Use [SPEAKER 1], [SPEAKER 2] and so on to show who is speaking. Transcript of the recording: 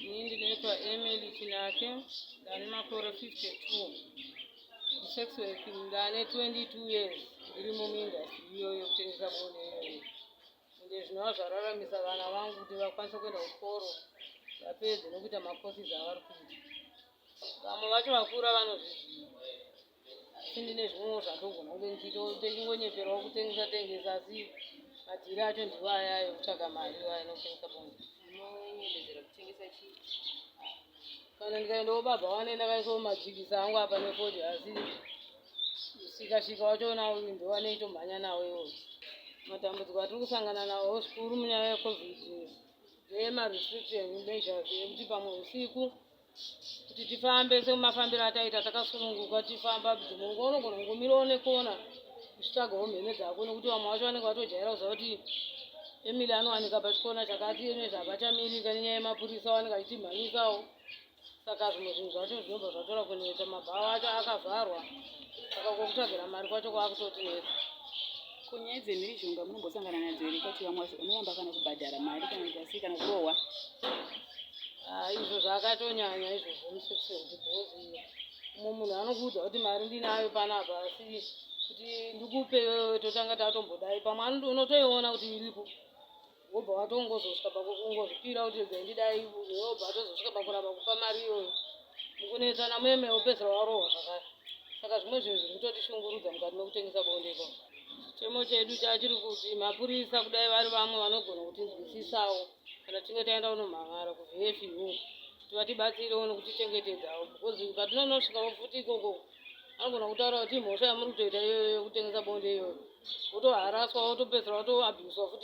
[SPEAKER 1] Ini ndinoitwa Emily Chinake, ndane makore 52. Sex work ndane 22 years ndirimo muindustry iyoyo yekutengesa bonde iyoyo. Ende zvinova zvararamisa vana vangu kuti vakwanise kuenda kuchikoro vapedze nekuita macourses avari kuita. Vamwe vacho vakura vanozviziva, asi ndine zvimwewo zvatogona kunge ndichingonyeperawo kutengesa tengesa, asi madhiri acho ndiwo aya ekutsvaga mari iwaya nekutengesa bonde.
[SPEAKER 2] Munonyepedzera kutengesa chii?
[SPEAKER 1] Kana ndikaendawo baba wane ndakaisawo majigisi angu apa nefodya, asi musikashika wachona uyu ndowaneitomhanya nawo iwoyo. Matambudziko atiri kusangana nawo zvikuru munyaya yeCovid ndeyemarestriction measures ekuti pamwe usiku kuti tifambe semafambiro ataita takasununguka tichifamba, dzimwe nguva unogona kungomirawo nekona uchitsvagawo mhene dzako, nekuti vamwe vacho vanenge vatojaira kuziva kuti Emily anowanika pachikona chakati. Nezve hapachamirika nenyaya yemapurisa, vanenge achitimhanyisawo. Saka zvimwe zvinhu zvacho zvinobva zvatora kunetsa. Mabhawa acho akavharwa, saka kwokutsvagira mari kwacho kwakutotinetsa.
[SPEAKER 2] Kunyaya dzemhirizhonga munombosangana nadzo here, kuti vamwe vanoramba kana kubhadhara mari kana kuita sei kana kurohwa?
[SPEAKER 1] Ah, izvo zvakatonyanya izvozvo musex work, because umwe munhu anokuudza kuti mari ndinayo panapa, asi kuti ndikupe iwewe totanga tatombodai. Pamwe unotoiona kuti iripo, wobva watongozosvika pakungozvipira kuti regai ndidai, wobva watozosvika pakuramba kupa mari iyoyo. Mukunetsana meme wopedzisira warohwa zvakare. Saka zvimwe zvinhu zviri kutotishungurudza mukati mekutengesa bonde ipapo. Chitemo chedu chachiri kuti mapurisa, kudai vari vamwe vanogona kutinzwisisawo kana tichinge taenda kunomhan'ara kuVFU, kuti vatibatsirewo nekutichengetedzawo, because patinonosvikawo futi ikoko anogona kutaura kuti imhosva yamuri kutoita iyoyo yekutengesa bonde iyoyo, wotoharaswa, wotopedzisira watoabhuswa futi.